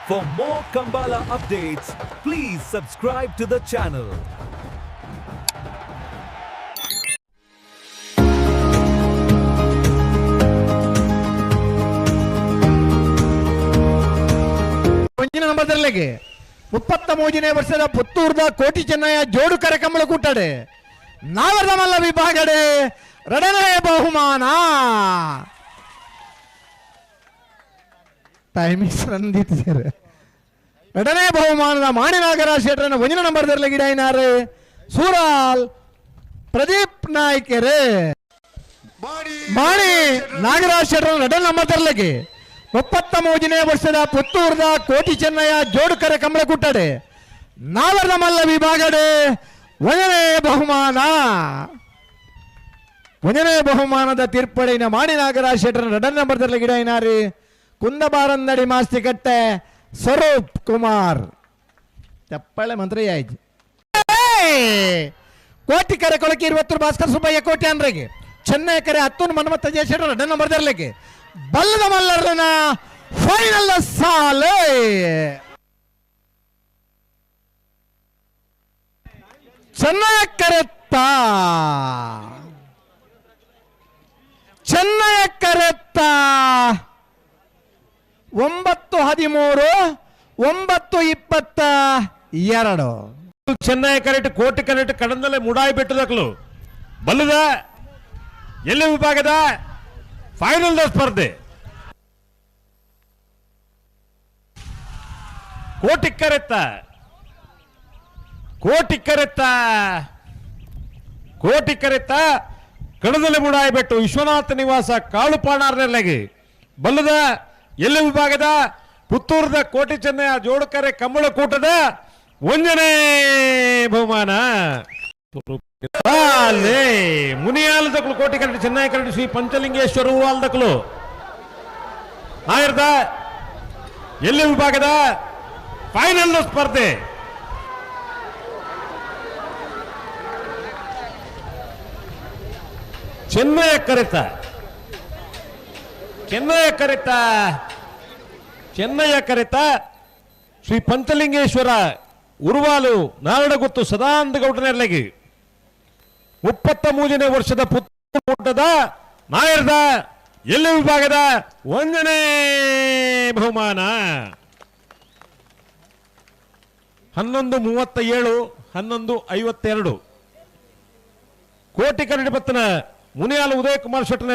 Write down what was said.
For more Kambala updates, please subscribe to the channel. ಒಂಜಿನ ನಂಬರ್ದರ್ಲೆಗೆ 33ನೇ ವರ್ಷದ ಪುತ್ತೂರ್ದ ಕೋಟಿ ಚೆನ್ನಯ್ಯ ಜೋಡು ಕರೆ ಕಂಬಳ ಕೂಟಾಡೆ ನಾವರದ ಮಲ್ಲ ವಿಭಾಗಡೆ ಎರಡನೇ ಬಹುಮಾನ. ಟೈಮಿಂಗ್ಸ್ ರಂದಿತ್ತಿದ್ದಾರೆ. ಎರಡನೇ ಬಹುಮಾನದ ಮಾಣಿನಾಗರ ಶೆಟ್ರನ ಒಂಜಿನ ನಂಬರ್ದರ್ಲೆಗೆ ಗಿಡಾಯಿನಾರು ಸೂರಾಲ್ ಪ್ರದೀಪ್ ನಾಯ್ಕರೇ. ಮಾಣಿ ನಾಗರಾಜ್ ಶೆಟ್ಟರ್ ಎರಡನೇ ನಂಬರ್ ತರಲಿಕ್ಕೆ 33ನೇ ವರ್ಷದ ಪುತ್ತೂರ್ದ ಕೋಟಿ ಚೆನ್ನಯ್ಯ ಜೋಡುಕರೆ ಕಂಬಳ ಕುಟ್ಟಾಡೆ ನಾವರ್ದ ಮಲ್ಲ ವಿಭಾಗಡೆ ಒಂದನೇ ಬಹುಮಾನ. ಒಂದನೇ ಬಹುಮಾನದ ತೀರ್ಪಡಿನ ಮಾಣಿ ನಾಗರಾಜ್ ಶೆಟ್ಟರ್ ಎರಡನೇ ನಂಬರ್ ತರಲಿಕ್ಕೆ ಗಿಡ ಕುಂದಬಾರಂದಡಿ ಮಾಸ್ತಿಕಟ್ಟೆ ಸ್ವರೂಪ್ ಕುಮಾರ್. ಚಪ್ಪಾಳೆ ಮಂತ್ರ ಆಯ್ತು. ಕೋಟಿ ಕರೆ ಕೊಳಕೆ 20 ಭಾಸ್ಕರ್ ಸುಬ್ಬಯ್ಯ ಕೋಟಿ ಅಂದ್ರೆಗೆ ಚೆನ್ನೈ ಕರೆ ಹತ್ತೊಂದು ಮನ್ಮತ್ತ ಜಯಶೆಟ್ಟರ್ ಎರಡನೇ ನಂಬರ್ ತರಲಿಕ್ಕೆ ಬಲ್ಲದ ಮಲ್ಲರನ ಫೈನಲ್ ಸಾಲೆ. ಚೆನ್ನೈ ಕರೆತ್ತ, ಚೆನ್ನೈ ಕರೆತ್ತ. 9:13, 9:22. ಚೆನ್ನೈ ಕರೆಕ್ಟ್ ಕೋಟಿ ಕರೆಕ್ಟ್ ಕಡಂದಲ್ಲೇ ಮುಡಾಯಿ ಬೆಟ್ಟದಕ್ಲು ಬಲ್ಲದ ಎಲ್ಲಿ ವಿಭಾಗದ ಫೈನಲ್ ಸ್ಪರ್ಧೆ. ಕೋಟಿ ಕರೆತ್ತ, ಕೋಟಿ ಕರೆತ್ತ, ಕೋಟಿ ಕರೆತ್ತ ಕಡದಲೆ ಮುಡಾಯಿ ಬೆಟ್ಟು ವಿಶ್ವನಾಥ ನಿವಾಸ ಕಾಳುಪಾಣಾರ್ನೆಲ್ಲಗಿ ಬಲ್ಲದ ಎಲ್ಲಿ ವಿಭಾಗದ ಪುತ್ತೂರದ ಕೋಟಿ ಚೆನ್ನಯ ಜೋಡುಕರೆ ಕಂಬಳ ಕೂಟದ ಒಂದನೇ ಬಹುಮಾನ. ಅಲ್ಲೇ ಮುನಿಯಾಲದಕ್ಲು ಕೋಟಿ ಕರಡಿ ಚೆನ್ನೈ ಕರಡಿ ಶ್ರೀ ಪಂಚಲಿಂಗೇಶ್ವರ ಆಲ್ದಕ್ಲು ನಾಯರ್ದ ಎಲ್ಲಿ ವಿಭಾಗದ ಫೈನಲ್ ಸ್ಪರ್ಧೆ. ಚೆನ್ನಯ ಕರೆತ, ಚೆನ್ನಯ ಕರೆತ, ಚೆನ್ನಯ ಕರೆತ ಶ್ರೀ ಪಂಚಲಿಂಗೇಶ್ವರ ಉರುವಾಲು ನಾರಡಗುತ್ತು ಸದಾನಂದ ಗೌಡನೆಲ್ಲಗಿ 33ನೇ ವರ್ಷದ ಪುತ್ತೂಟದ ನಾಯರ್ದ ಎಲ್ಲಿ ವಿಭಾಗದ ಒಂದನೇ ಬಹುಮಾನ. 11:37, 11:52. ಕೋಟಿ ಕನ್ನಡ ಬತ್ತನ ಮುನಿಯಾಲ ಉದಯಕುಮಾರ್ ಶೆಟ್ಟನ.